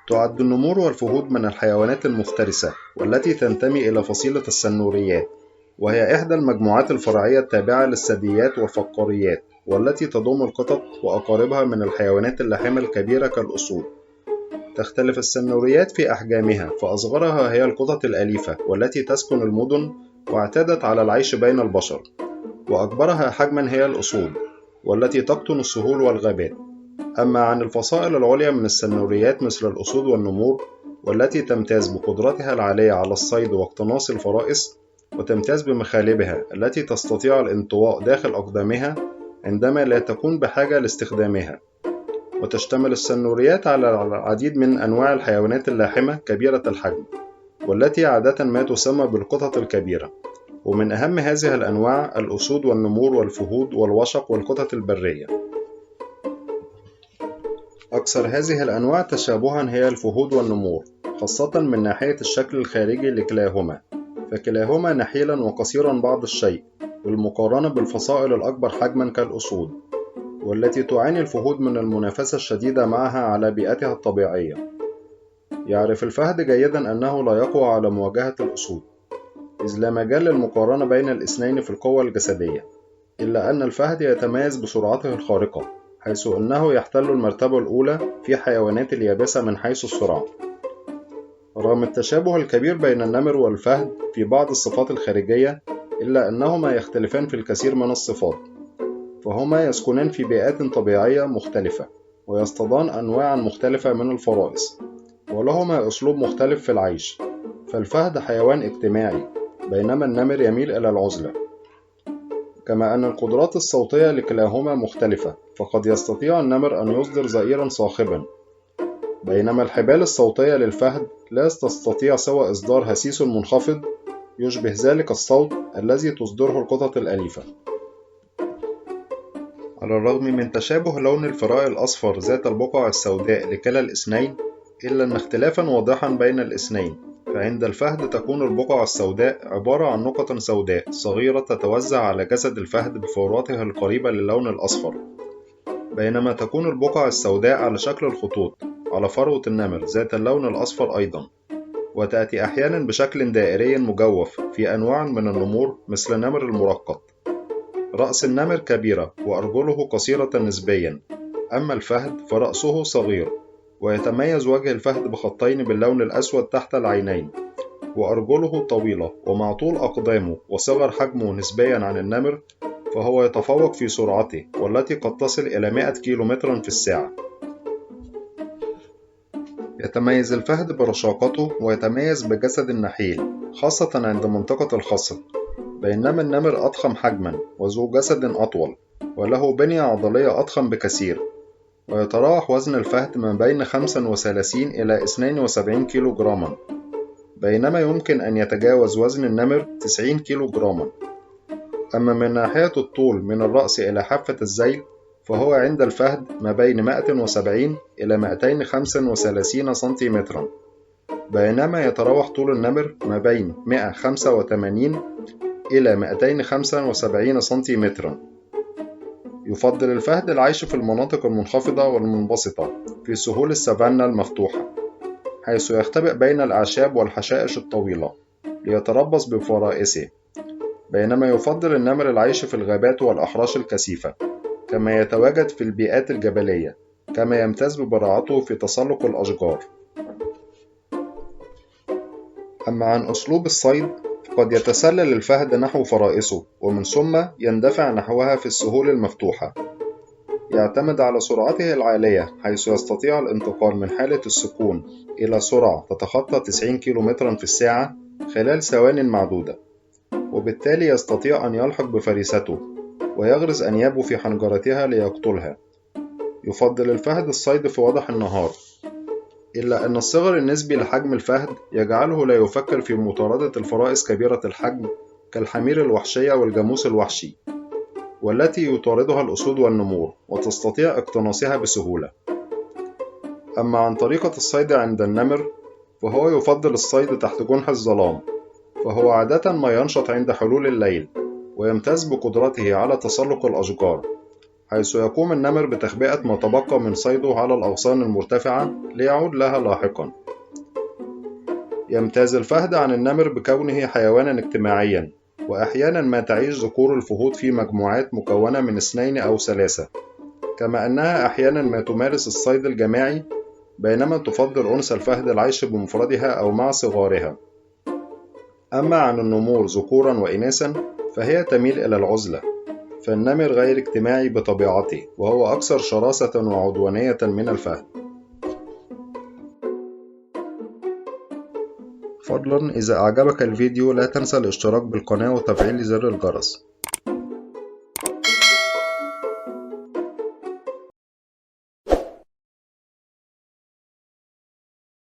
تعد النمور والفهود من الحيوانات المفترسة والتي تنتمي إلى فصيلة السنوريات، وهي إحدى المجموعات الفرعية التابعة للثدييات والفقاريات، والتي تضم القطط وأقاربها من الحيوانات اللاحمة الكبيرة كالأسود. تختلف السنوريات في أحجامها، فأصغرها هي القطط الأليفة والتي تسكن المدن واعتادت على العيش بين البشر، وأكبرها حجما هي الأسود والتي تقطن السهول والغابات. أما عن الفصائل العليا من السنوريات مثل الأسود والنمور، والتي تمتاز بقدرتها العالية على الصيد واقتناص الفرائس، وتمتاز بمخالبها التي تستطيع الانطواء داخل أقدامها عندما لا تكون بحاجة لاستخدامها. وتشتمل السنوريات على العديد من أنواع الحيوانات اللاحمة كبيرة الحجم، والتي عادة ما تسمى بالقطط الكبيرة، ومن أهم هذه الأنواع الأسود والنمور والفهود والوشق والقطط البرية. أكثر هذه الأنواع تشابها هي الفهود والنمور، خاصة من ناحية الشكل الخارجي لكلاهما، فكلاهما نحيلا وقصيرا بعض الشيء بالمقارنة بالفصائل الأكبر حجما كالأسود، والتي تعاني الفهود من المنافسة الشديدة معها على بيئتها الطبيعية. يعرف الفهد جيدا أنه لا يقوى على مواجهة الأسود، إذ لا مجال للمقارنة بين الاثنين في القوة الجسدية، إلا أن الفهد يتميز بسرعته الخارقة، حيث أنه يحتل المرتبة الأولى في حيوانات اليابسة من حيث السرعة. رغم التشابه الكبير بين النمر والفهد في بعض الصفات الخارجية، إلا أنهما يختلفان في الكثير من الصفات، فهما يسكنان في بيئات طبيعية مختلفة، ويصطادان أنواعا مختلفة من الفرائس، ولهما أسلوب مختلف في العيش. فالفهد حيوان اجتماعي، بينما النمر يميل إلى العزلة. كما أن القدرات الصوتية لكلاهما مختلفة، فقد يستطيع النمر أن يصدر زئيرا صاخبا، بينما الحبال الصوتية للفهد لا تستطيع سوى إصدار هسيس منخفض يشبه ذلك الصوت الذي تصدره القطط الأليفة. على الرغم من تشابه لون الفراء الأصفر ذات البقع السوداء لكلا الاثنين، إلا أن اختلافا واضحا بين الاثنين، فعند الفهد تكون البقع السوداء عبارة عن نقط سوداء صغيرة تتوزع على جسد الفهد بفروته القريبة للون الأصفر، بينما تكون البقع السوداء على شكل الخطوط على فروة النمر ذات اللون الأصفر أيضا، وتأتي أحيانا بشكل دائري مجوف في أنواع من النمور مثل النمر المرقط. رأس النمر كبيرة وأرجله قصيرة نسبيا، أما الفهد فرأسه صغير، ويتميز وجه الفهد بخطين باللون الأسود تحت العينين، وأرجله طويلة، ومع طول أقدامه وصغر حجمه نسبيا عن النمر فهو يتفوق في سرعته والتي قد تصل إلى 100 كيلومترا في الساعة. يتميز الفهد برشاقته ويتميز بجسد النحيل خاصة عند منطقة الخصر، بينما النمر أضخم حجما وذو جسد أطول وله بنية عضلية أضخم بكثير. ويتراوح وزن الفهد ما بين 35 إلى 72 كيلو جراما، بينما يمكن أن يتجاوز وزن النمر 90 كيلو جراما. أما من ناحية الطول من الرأس إلى حافة الذيل فهو عند الفهد ما بين 170 إلى 235 سنتيمترا، بينما يتراوح طول النمر ما بين 185 إلى 275 سنتيمترا. يفضل الفهد العيش في المناطق المنخفضة والمنبسطة في سهول السافانا المفتوحة، حيث يختبئ بين الأعشاب والحشائش الطويلة ليتربص بفرائسه، بينما يفضل النمر العيش في الغابات والأحراش الكثيفة، كما يتواجد في البيئات الجبلية، كما يمتاز ببراعته في تسلق الأشجار. أما عن أسلوب الصيد فقد يتسلل الفهد نحو فرائسه ومن ثم يندفع نحوها في السهول المفتوحة. يعتمد على سرعته العالية، حيث يستطيع الانتقال من حالة السكون إلى سرعة تتخطى 90 كيلومترا في الساعة خلال ثوان معدودة، وبالتالي يستطيع أن يلحق بفريسته ويغرز أنيابه في حنجرتها ليقتلها. يفضل الفهد الصيد في وضح النهار، إلا أن الصغر النسبي لحجم الفهد يجعله لا يفكر في مطاردة الفرائس كبيرة الحجم كالحمير الوحشية والجاموس الوحشي، والتي يطاردها الأسود والنمور وتستطيع اقتناصها بسهولة. أما عن طريقة الصيد عند النمر فهو يفضل الصيد تحت جنح الظلام، فهو عادة ما ينشط عند حلول الليل، ويمتاز بقدرته على تسلق الأشجار، حيث يقوم النمر بتخبئة ما تبقى من صيده على الأغصان المرتفعة ليعود لها لاحقا. يمتاز الفهد عن النمر بكونه حيوانا اجتماعيا، وأحيانا ما تعيش ذكور الفهود في مجموعات مكونة من 2 أو 3، كما أنها أحيانا ما تمارس الصيد الجماعي، بينما تفضل أنثى الفهد العيش بمفردها أو مع صغارها. أما عن النمور ذكورا وإناثا فهي تميل إلى العزلة، فالنمر غير اجتماعي بطبيعته، وهو أكثر شراسة وعدوانية من الفهد. فضلا إذا أعجبك الفيديو لا تنسى الاشتراك بالقناة وتفعيل زر الجرس.